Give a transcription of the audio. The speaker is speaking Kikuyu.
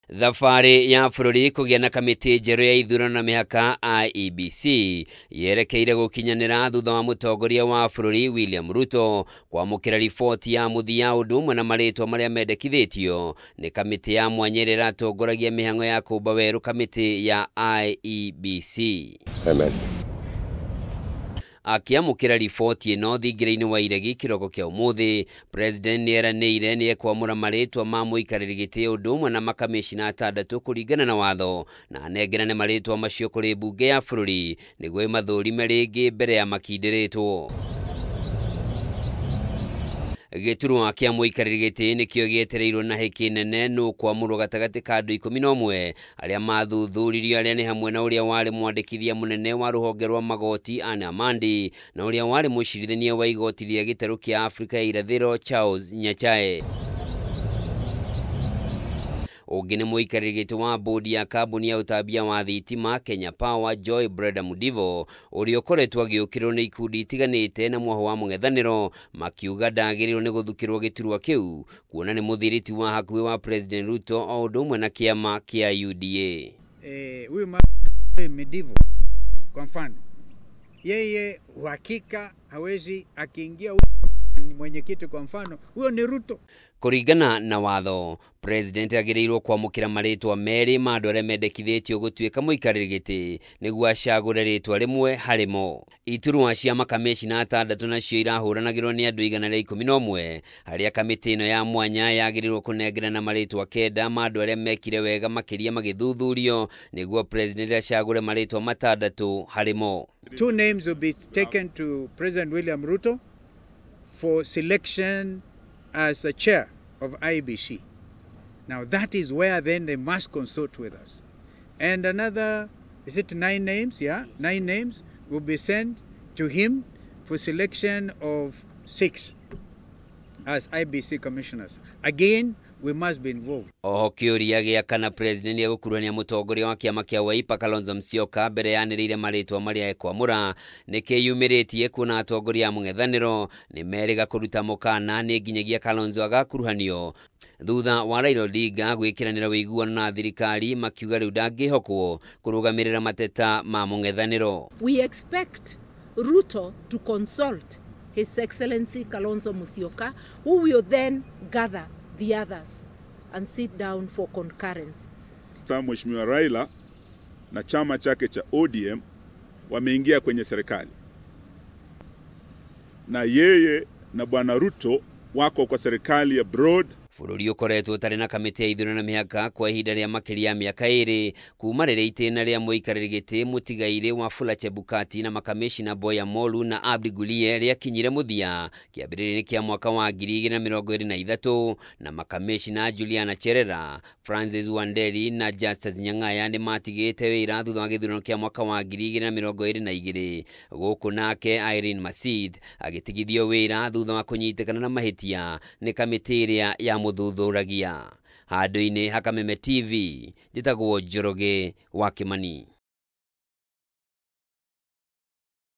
Thabarĩ ya bũrũri kũgĩa na kamĩtĩ njerũ ya ithurano na mĩhaka IEBC yerekeire gũkinyanĩra thutha wa mũtongoria wa bũrũri William Ruto kwamũkĩra riboti ya mũthia ũndũ ũmwe na marĩtwa marĩa mendekithĩtio nĩ kamĩtĩ ya mwanya ĩrĩa ĩratongoragia mĩhang'o ya kũmba werũ kamĩtĩ ya IEBC. Amen. Akĩamũkĩra riboti ĩno thingira-inĩ wa iregi kĩroko kĩa ũmũthĩ, President nĩeranĩire nĩekwamũra marĩtwa ma mũikarĩri gĩtĩ ũndũ ũmwe na makamĩcina atandatũ kũringana na watho, na anengerane marĩtwa macio kũrĩ mbunge ya bũrũri nĩguo ĩmathũrime rĩngĩ mbere ya makindĩrĩtwo. Gĩturwa kĩa mũikarĩri gĩtĩ nĩkĩo gĩetereirwo na hĩkĩ nene nũ kwamũrwo gatagatĩ ka andũ 11 arĩa mathuthuririo, arĩa nĩ hamwe na ũrĩa warĩ mwandĩkithia mũnene wa rũhonge rwa magoti Anne Amandi na ũrĩa warĩ mũcirithania wa igoti rĩa gĩtarũ kĩa Afrika ya irathĩro Charles Nyachae. Ũngĩ nĩ mũikarĩri gĩtĩ wa bodi ya kambuni ya ũtambia wa thitima Kenya Power Joy Brenda Mudivo, ũrĩa ũkoretwo agĩũkĩrĩrwo nĩ ikundi itiganĩte na mwaho wa mũng'ethanĩro makiuga ndagĩrĩirwo nĩ gũthukĩrwo gĩturwa kĩu kuona nĩ mũthiriti wa hakuhĩ wa President Ruto o ũndũ ũmwe na kĩama kĩa UDA. Huyu Medivo kwa mfano, yeye uhakika hawezi akiingia mwenyekiti kwa mfano, huyo ni Ruto. Kũringana na watho, President agĩrĩirwo kwamũkĩra marĩtwa merĩ ma andũ arĩa mendekithĩtio gũtuĩka mũikarĩri gĩtĩ nĩguo acagũre rĩtwa rĩmwe harĩ mo. Iturwa cia makamĩcina atandatũ nacio irahũranagĩrwo nĩ andũ 111 harĩa kamĩtĩ ĩno ya mwanya yagĩrĩirwo kũnengerana marĩtwa 9 ma andũ arĩa mekire wega makĩria magĩthuthurio nĩguo President acagũre marĩtwa matandatũ harĩ mo. 2 names will be taken to President William Ruto for selection as the chair of IEBC. Now that is where then they must consult with us. And another, is it 9 names? Yeah, 9 names will be sent to him for selection of 6 as IEBC commissioners. Again, we must be involved. Oho kĩũria gĩa kana President nĩegũkuruhania mũtongoria wa kĩama kĩa Wiper Kalonzo Musyoka mbere yanĩrĩire marĩtwa marĩa ekwamũra nĩkĩyumĩrĩtie kuona atongoria a mũng'ethanĩro nĩmerĩga kũruta mũkana nĩ nginyagia Kalonzo agakuruhanio thutha wa Raila Odinga gwĩkĩranĩra ũiguano na thirikari makiuga rĩu ndangĩhokwo kũrũgamĩrĩra mateta ma mũng'ethanĩro. We expect Ruto to consult His Excellency Kalonzo Musyoka, who will then gather the others and sit down for concurrence. Sasa Mheshimiwa Raila na chama chake cha ODM wameingia kwenye serikali, na yeye na Bwana Ruto wako kwa serikali ya broad. Bũrũri ũkoretwo ũtarĩ na kamĩtĩ ya ithurano na mĩhaka kwa ihinda rĩa makĩria ya mĩaka 2 kuma rĩrĩa itĩna rĩa mũikarĩri gĩtĩ mũtigairĩ Wafula Chebukati na makamĩcina Boya Molu na Abdi Gulie rĩakinyire mũthia kĩambĩrĩria-inĩ kĩa mwaka wa 2023 na makamĩcina Juliana Cherera, Francis Wanderi na Justus Nyang'aya nĩ matigĩte wĩra thutha wa gĩthurano kĩa mwaka wa 2022 gũkũ nake Irene Masid agĩtigithio wĩra thutha wa kũnyitĩkana na mahĩtia nĩ kamĩtĩ ĩrĩa ya mũthuthuragia. Handũ-inĩ ha Kameme TV, njĩtagwo Njoroge wa Kimani.